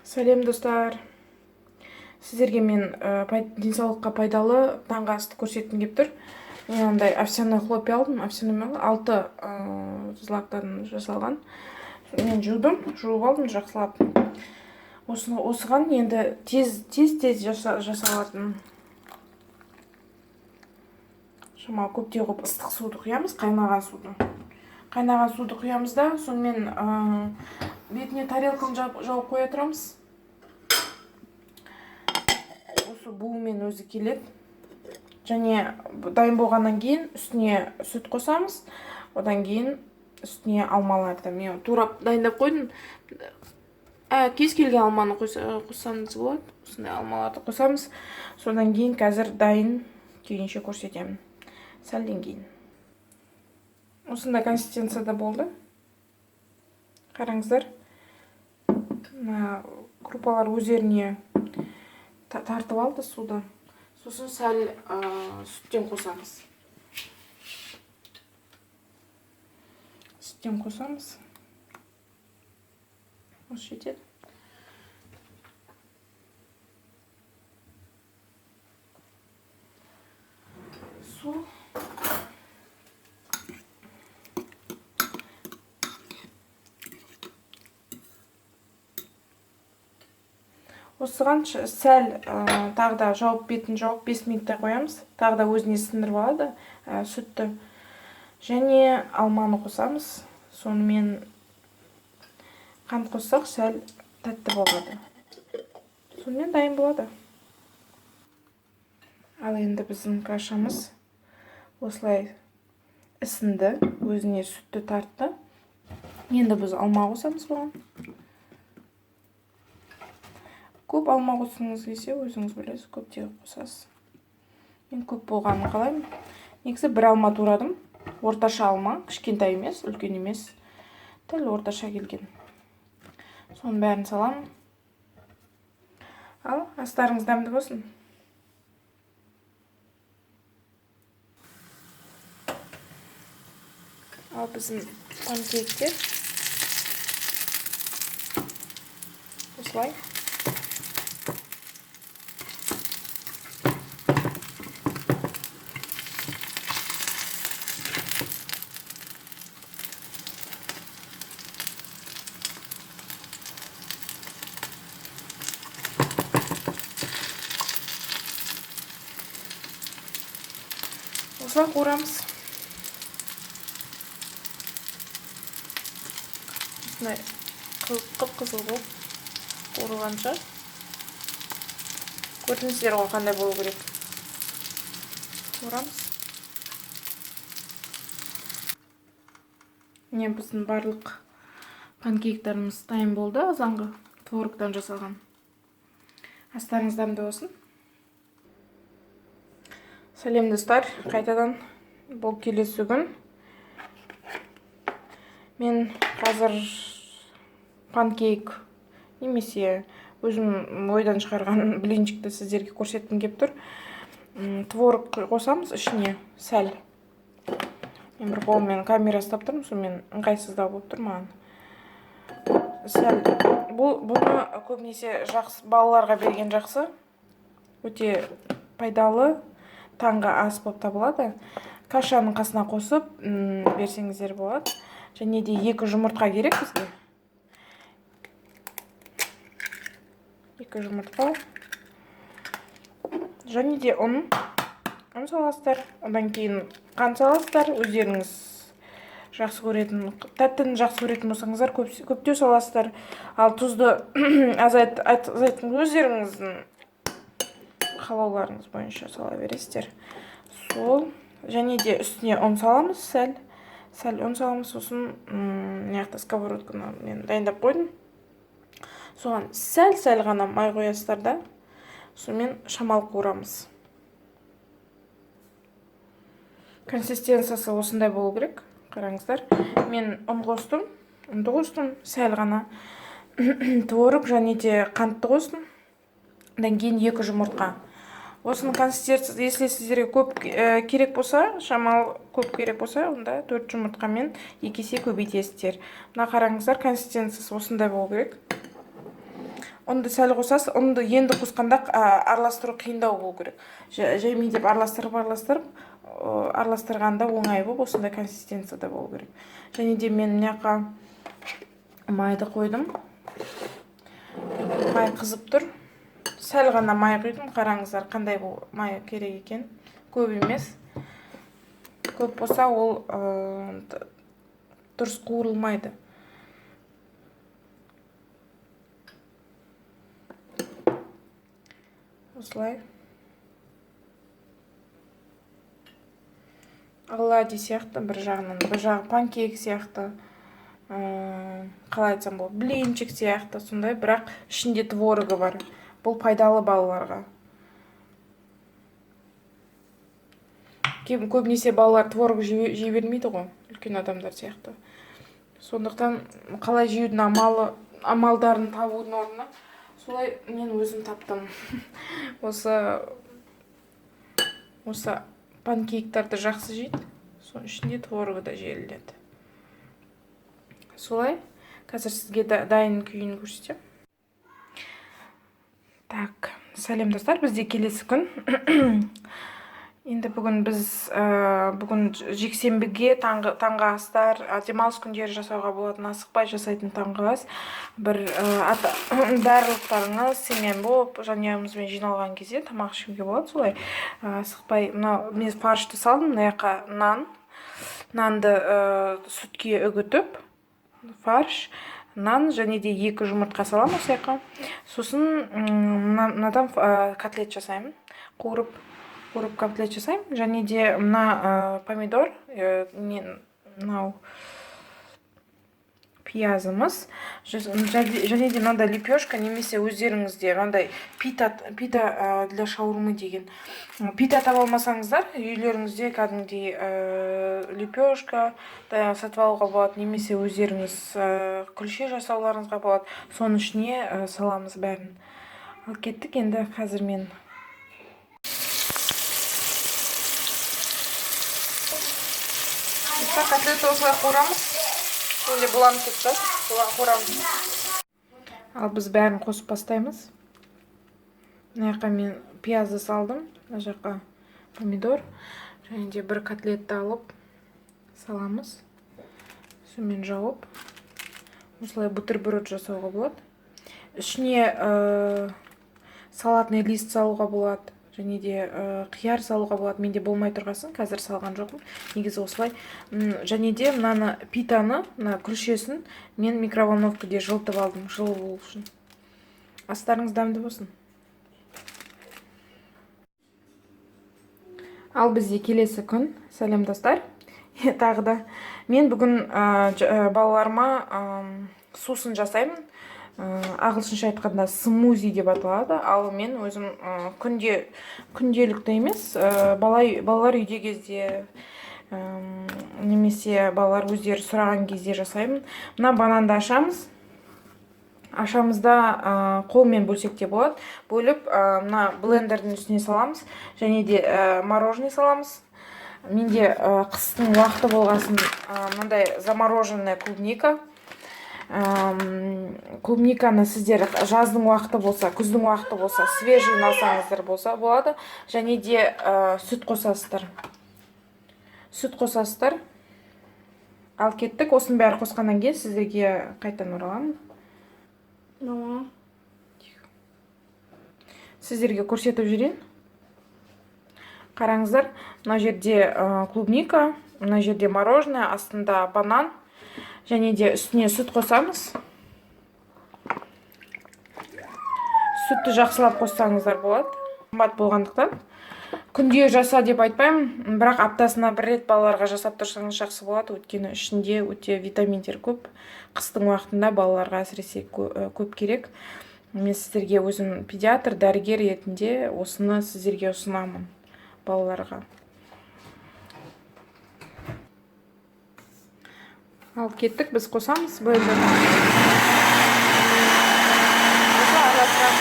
Сәлем, достар! Сіздерге мен денсаулыққа пайдалы таңғы асты көрсеткім келіп тұр. Мен андай овсяной хлопья алдым. Овсяной 6 злактан жасалған. Мен жудым, жуып алдым жақсылап. Осыған енді тез тез тез жасалатын шамалы көптеу қылып ыстық суды құямыз, қайнаған суды. Қайнаған суды құямыз да, сонымен бетіне тарелканы жауып қоя тұрамыз. Осы буымен өзі келеді. Және дайын болғаннан кейін үстіне сүт қосамыз. Одан кейін үстіне алмаларды мен турап дайындап қойдым. Кез келген алманы қоссаңыз болады. Осындай алмаларды қосамыз. Содан кейін қазір дайын күйінше көрсетемін. Сәлден кейін. Осындай консистенцияда болды. Қараңыздар. Мына крупалар өздеріне тартып алды суды. Сосын сәл сүттен қосамыз. Сүттен қосамыз. Осы жетеді. Су. Осыған сәл тағы да жауып, бетін жауып 5 минуттай қоямыз. Тағы да өзіне сіңдіріп алады сүтті. Және алманы қосамыз. Сонымен қант қоссақ сәл тәтті болады. Сонымен дайын болады. Ал енді біздің кашамыз осылай ісінді, өзіне сүтті тартты. Енді біз алма қосамыз бұған. Көп алма қосқыңыз келсе, өзіңіз білесіз, көптеп қосасыз. Мен көп болғанын қалаймын. Негізі бір алма турадым. Орташа алма, кішкентай емес, үлкен емес. Дәл орташа келген. Соның бәрін саламын. Ал, астарыңыз дәмді болсын. Ал біздің панкейктер осылай. Осылай қуырамыз. Осындай қып-қызыл болып қуырылғанша. Көрдіңіздер ғой қандай болу керек. Қуырамыз. Міне біздің барлық панкейктеріміз дайын болды, азанғы творогтан жасалған. Астарыңыз дәмді болсын. Сәлем, достар, қайтадан бұл келесі күн. Мен қазір панкейк немесе өзім ойдан шығарған блинчикті сіздерге көрсеткім келіп тұр. Творог қосамыз ішіне сәл. Мен бір қолыммен камера ұстап тұрмын, сонымен ыңғайсыздау болып тұр маған. Сәл бұны көбінесе жақсы балаларға берген жақсы. Өте пайдалы таңғы ас болып табылады. Кашаның қасына қосып берсеңіздер болады. Және де 2 жұмыртқа керек бізге. 2 жұмыртқа. Және де ұн. Ұн саласыздар. Одан кейін қант саласыздар. Өздеріңіз жақсы көретін, тәттіні жақсы көретін болсаңыздар, көптеу саласыздар. Ал тұзды азайтын өздеріңіздің қалауларыңыз бойынша сала бересіздер. Сол. Және де үстіне ұн саламыз сәл. Сәл ұн саламыз, сосын, мына жақта сковородканы мен дайындап қойдым. Соған сәл-сәл ғана май қоясыздар да, сонымен шамал қуырамыз. Консистенциясы осындай болу керек. Қараңыздар. Мен ұн қостым, ұнды қостым, сәл ғана творог және де қантты қостым. Одан кейін 2 жұмыртқа. Осының консистенциясы, если сіздерге көп керек болса, шамал көп керек болса, онда 4 жұмыртқамен 2 есе көбейтесіздер. Мына қараңыздар, консистенциясы осындай болу керек. Ұнды сәл қосасыз. Ұнды енді қосқанда араластыру қиындау болу керек. Жаймен деп араластырып, араластырғанда оңай болып, осындай консистенцияда болу керек. Және де мен мына жаққа майды қойдым. Май қызып тұр. Сәл ғана май құйдым. Қараңыздар, қандай бұл май керек екен. Көп емес. Көп болса ол дұрыс қуырылмайды. Осылай. Оладьи сияқты бір жағынан, бір жағы панкейк сияқты, қалай айтсам болады, блинчик сияқты сондай, бірақ ішінде творогы бар. Бұл пайдалы балаларға. Көбінесе балалар творог жей бермейді ғой, үлкен адамдар сияқты. Сондықтан қалай жеудің амалдарын табудың орнына солай мен өзім таптым. Осы панкейктарды жақсы жейді, соның ішінде творогы да желіледі. Солай, қазір сізге дайын күйін көрсетемін. Так, сәлем достар, бізде келесі күн. Енді бүгін біз, бүгін жексенбіге таңғы астар, демалыс күндері жасауға болатын, асықпай жасайтын таңғы ас. Бір, барлықтарыңыз семьян болып, жанұямызбен жиналған кезде тамақ ішуге болады солай. Асықпай, мынау мен фаршты салдым, мына жаққа нан. Нанды, сүтке үгітіп, фарш, нан және де 2 жұмыртқа саламын осы жаққа. Сосын, мынадан, котлет жасаймын, қуырып котлет жасаймын. Және де мына, помидор, не, мынау пиязымыз. Және де мынандай лепешка, немесе өздеріңізде мынандай пита, для шаурмы деген. Пита таба алмасаңыздар, үйлеріңізде кәдімгідей, лепешка да сатып алуға болады, немесе өздеріңіз, күлше жасауларыңызға болады. Соның ішіне, саламыз бәрін. Ал кеттік енді қазір мен. Котлетті осылай қуырамыз. Менде буланып кетті. Бұлан қуырамыз. Ал біз бәрін қосып бастаймыз. Мына жаққа мен пиязды салдым, мына жаққа помидор. Және де бір котлетті алып саламыз. Сумен жауып. Осылай бутерброд жасауға болады. Ішіне, салатный лист салуға болады. Және де, қияр салуға болады. Менде болмай тұрғасын, қазір салған жоқпын. Негізі осылай. Және де мынаны питаны, мына күлшесін мен микроволновкаде жылытып алдым, жылы болу үшін. Астарыңыз дәмді болсын. Ал бізде келесі күн. Сәлем достар. Тағы да мен бүгін, балаларыма, сусын жасаймын. Ағылшынша айтқанда смузи деп аталады. Ал мен өзім, күнделікті емес, балалар үйде кезде, немесе балалар өздері сұраған кезде жасаймын. Мына бананды ашамыз. Ашамыз да, қолмен бөлсек те болады. Бөліп, мына блендердің үстіне саламыз. Және де, мороженое саламыз. Менде, қыстың уақыты болғасын, мынандай замороженная клубника. Клубниканы сіздер жаздың уақыты болса, күздің уақыты болса, свежийін алсаңыздар болса болады. Және де, сүт қосасыздар. Сүт қосасыздар. Ал кеттік, осының бәрі қосқаннан кейін сіздерге қайтадан ораламын. Мама. Сіздерге көрсетіп жіберейін. Қараңыздар, мына жерде, клубника, мына жерде мороженое, астында банан. Және де үстіне сүт қосамыз. Сүтті жақсылап қоссаңыздар болады. Қымбат болғандықтан күнде жаса деп айтпаймын, бірақ аптасына бір рет балаларға жасап тұрсаңыз жақсы болады. Өйткені ішінде өте витаминдер көп. Қыстың уақытында балаларға әсіресе көп керек. Мен сіздерге өзім педиатр, дәрігер ретінде осыны сіздерге ұсынамын балаларға. Ал кеттік, біз қосамыз блендерді. Осылай араластырамыз.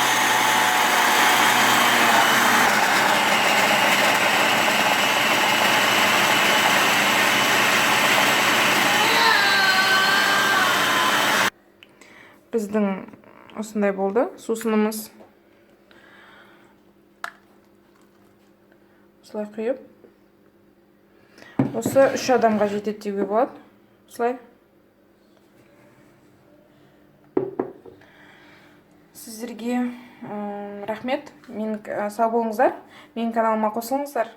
Біздің Осындай болды сусынымыз. Осылай құйып. Осы 3 адамға жетеді деуге болады. Осылай. Сіздерге рахмет. Сау болыңыздар. Менің каналыма қосылыңыздар.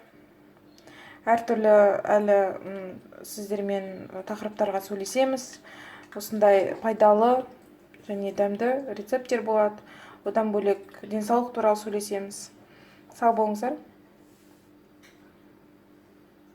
Әртүрлі әлі сіздермен тақырыптарға сөйлесеміз. Осындай пайдалы және дәмді рецепттер болады. Одан бөлек денсаулық туралы сөйлесеміз. Сау болыңыздар.